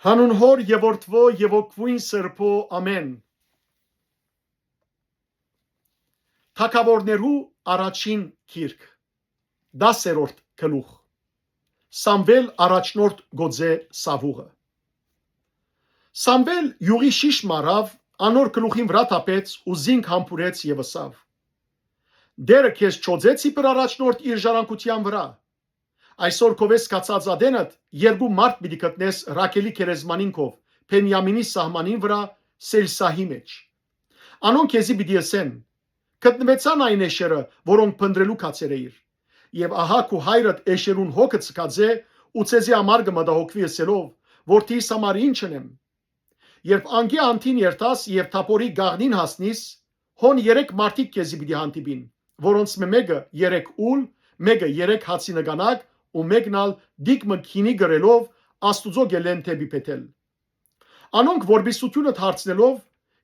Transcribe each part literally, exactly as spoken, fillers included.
Հանուն Հօր եւ Որդւոյ եւ Հոգւոյն Սրբոյ, ամէն։ Թագաւորներու առաջին գիրք, դասերորդ գլուխ։ Սամուէլ առաջնորդ գոծէ Սաւուղը։ Սամուէլ իւղի շիշ մը առաւ, անոր գլուխին վրայ թափեց ու զինք համբուրեց եւ ըսաւ. «Տէրը քեզ չօծեց իբր առաջնորդ իր ժառանգութեան վրայ։ Այսօր քովէս գացած ատենդ երկու մարդ պիտի գտնես Ռաքելի գերեզմանին քով, Բենիամինի սահմանին վրայ, Սելսահի մէջ։ Անոնք քեզի պիտի ըսեն. "Գտնուեցան այն էշերը, որոնք փնտռելու գացեր էիր"։ Եւ ահա քու հայրդ էշերուն հոգը ցկած է ու ձեզի համար կը մտահոգուի, ըսելով. "Որդիս համար ի՞նչ ընեմ"։ Երբ անկէ անդին երթաս եւ Թաբորի գաղտնին հասնիս, հոն երեք մարդիկ քեզի պիտի հանդիպին, որոնցմէ մէկը երեք ուլ, մէկը երեք հացի նկանակ ու մէկն ալ տիկ մը գինի կրելով Աստուծոյ կ'ելլեն դէպի Բեթէլ։ Անոնք որպիսութիւնդ հարցնելով,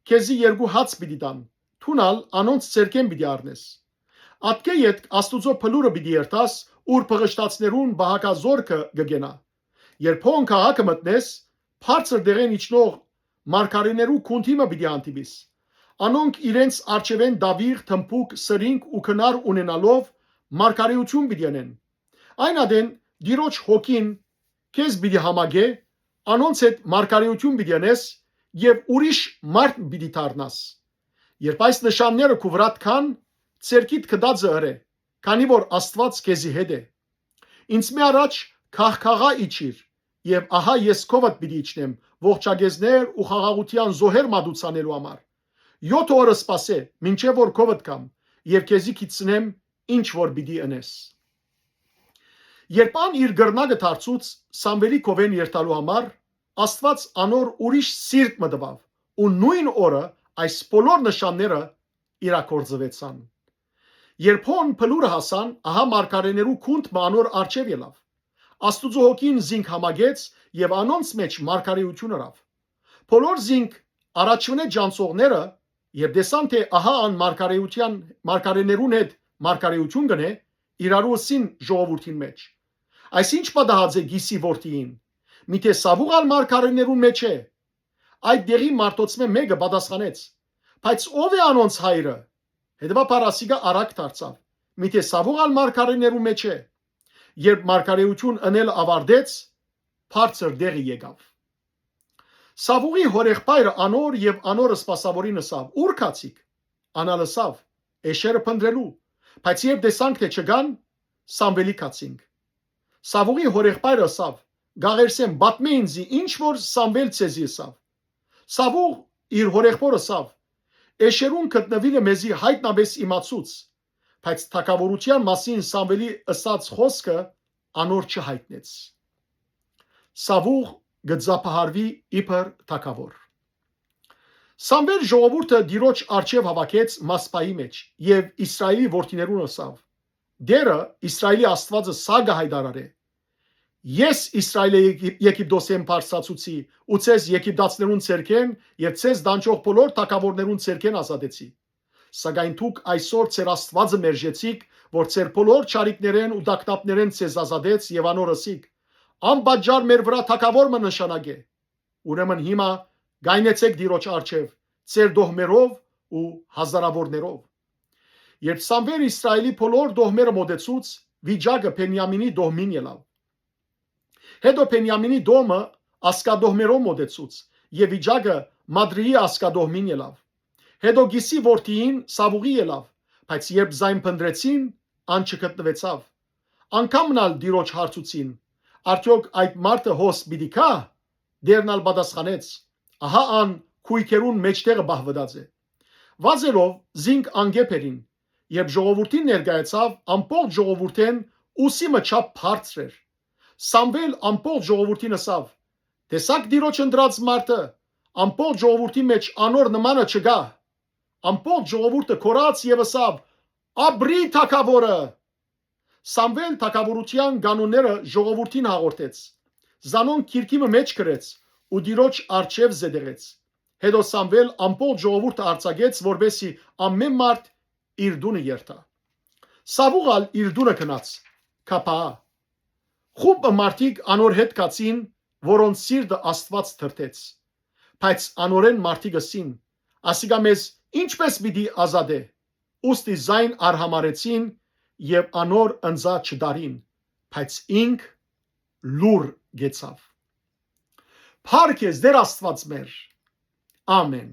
քեզի երկու հաց պիտի տան, դուն ալ անոնց ձեռքէն պիտի առնես։ Ատկէ ետք Աստուծոյ փլուրը պիտի երթաս, ուր բղշտացներուն պահակազորքը կը կենայ։ Երբ հոն քաղաքը մտնես, բարձր տեղէն իջնող մարգարէներու գունդի մը պիտի հանդիպիս։ Անոնք իրենց առջեւէն դաւիղ, թմբուկ, սրինկ ու քնար ունենալով մարգարէութիւն պիտի ընեն։ Այն ատեն Տիրոջ Հոգին քեզ պիտի համակէ, անոնց հետ մարգարէութիւն պիտի ընես եւ ուրիշ մարդ պիտի դառնաս։ Երբ այս նշանները քու վրադ գան, ձեռքիդ գտածը ըրէ, քանի որ Աստուած քեզի հետ է։ Ինձմէ առաջ գահգաղա իջիր, եւ ահա ես քովդ պիտի իջնեմ ողջակեզներ ու խաղաղութեան զոհեր մատուցանելու համար։ Եօթ օրը սպասէ, մինչեւ որ քովդ գամ, եւ քեզի գիտցնեմ ինչ որ պիտի ընես։ Երբ ան իր կռնակը դարձուց Սամուէլի քովէն երթալու համար, Աստուած անոր ուրիշ սիրտ մը տուաւ ու նոյն օրը այս բոլոր նշանները իրագործուեցան։ Երբ հոն փլուրը հասան, ահա մարգարէներու գունդ մը անոր առջեւ ելաւ։ Աստուծոյ Հոգին զինք համակեց եւ անոնց մէջ մարգարէութիւն ըրաւ։ Բոլոր զինք առաջուընէ ջանցողները, երբ տեսան թէ ահա ան մարգարէութեան, մարգարէներուն հետ մարգարէութիւն կ'ընէ, իրարու ըսին ժողովուրդին մէջ. "Այս ի՞նչ պատահած է Կիսի որդիին։ Միթէ Սաւուղ ալ մարգարէներուն մէջ է"։ Այդ դեղի մարդոցմէ մէկը պատասխանեց. "Բայց ո՞վ է անոնց հայրը"։ Հետեւաբար ասիկա արագ դարձաւ. "Միթէ Սաւուղ ալ մարգարէներուն մէջ է"։ Երբ մարգարէութիւն ընելը աւարտեց, բարձր տեղը եկաւ։ Սաւուղի հորեղբայրը անոր եւ անոր սպասաւորին ըսաւ. "Ո՞ւր գացիք"։ Ան ալ ըսաւ. "Էշերը փնտռելու"։ Բայց երբ տեսանք թէ չկան, Սամուէլի գացինք։ Սաւուղի հորեղբայրը ըսաւ. "Կաղերսեմ, պատմէ ինծի ինչ որ Սամուէլ ձեզի ըսաւ"։ Սաւուղ իր հորեղբոր ըսաւ. "Էշերուն գտնուիլը մեզի յայտնապէս իմացուց, բայց թագաւորութեան մասին Սամուէլի ըսած խօսքը անոր չյայտնեց"։ Սաւուղ կը ծափահարուի իբր թագաւոր։ Սամուէլ ժողովուրդը Տիրոջ առջեւ հաւաքեց Մասպայի մէջ եւ Իսրայէլի որդիներուն ըսաւ. "Տէրը, Իսրայէլի Աստուածը սա կը յայտարարէ. Ես Իսրայէլը Եգի-, Եգիպտոսէն բարձրացուցի ու ձեզ եգիպտացիներուն ձեռքէն եւ ձեզ տանջող բոլոր թագաւորներուն ձեռքէն ազատեցի։ Սակայն դուք այսօր ձեր Աստուածը մերժեցիք, որ ձեր բոլոր չարիքներէն ու տագնապներէն ձեզ ազատեց եւ անոր ըսիք. "Անպատճառ մեր վրայ թագաւոր մը նշանակէ"։ Ուրեմն հիմա կայնեցէք Տիրոջ առջեւ ձեր դոհմերով ու հազարաւորներով"։ Երբ Սամուէլ Իսրայէլի բոլոր դոհմերը մօտեցուց, վիճակը Բենիամինի դոհմին ելաւ։ Հետո Բենիամինի դոմը ասկադոհմերով մօտեցուց եւ վիճակը Մադրիի ասկադոհմին ելաւ։ Հետո Կիսի որդիին Սաւուղի ելաւ, բայց երբ զայն փնտռեցին, ան չգտնուեցաւ։ Անգամն ալ Տիրոջ հարցուցին. "Արդեօք այդ մարդը հոս պիտի գա"։ Տէրն ալ պատասխանեց. "Ահա ան գոյքերուն մէջտեղը պահուած է"։ Վազելով զինք անկէ բերին, երբ ժողովուրդին ներկայացաւ, ամբողջ ժողովուրդէն ուսի մը չափ բարձր էր։ Սամուէլ ամբողջ ժողովուրդին ըսաւ. "Տեսա՞ք Տիրոջ ընտրած մարդը, ամբողջ ժողովուրդի մէջ անոր նմանը չկայ"։ Ամբողջ ժողովուրդը գոռաց եւ ըսաւ. "Ապրի թագաւորը"։ Սամուէլ թագաւորութեան կանոնները ժողովուրդին հաղորդեց, զանոնք գիրքի մը մէջ գրեց ու Տիրոջ առջեւ զետեղեց։ Հետո Սամուէլ ամբողջ ժողովուրդը արձակեց, որպեսզի ամէն մարդ իր տունը երթայ։ Սաւուղ ալ իր տունը գնաց, կապա։ Խումբը մարդիկ անոր հետ գացին որոնց սիրտը Աստուած թրթեց։ Բայց անորեն մարդիկ ըսին. «Ասիկա մեզ ի՞նչպէս պիտի ազատէ»։ Ուստի զայն արհամարհեցին եւ անոր ընծայ չտային, բայց ինք լուռ գեցաւ։ Փառք ես, Տէր Աստուած մեր։ Ամեն։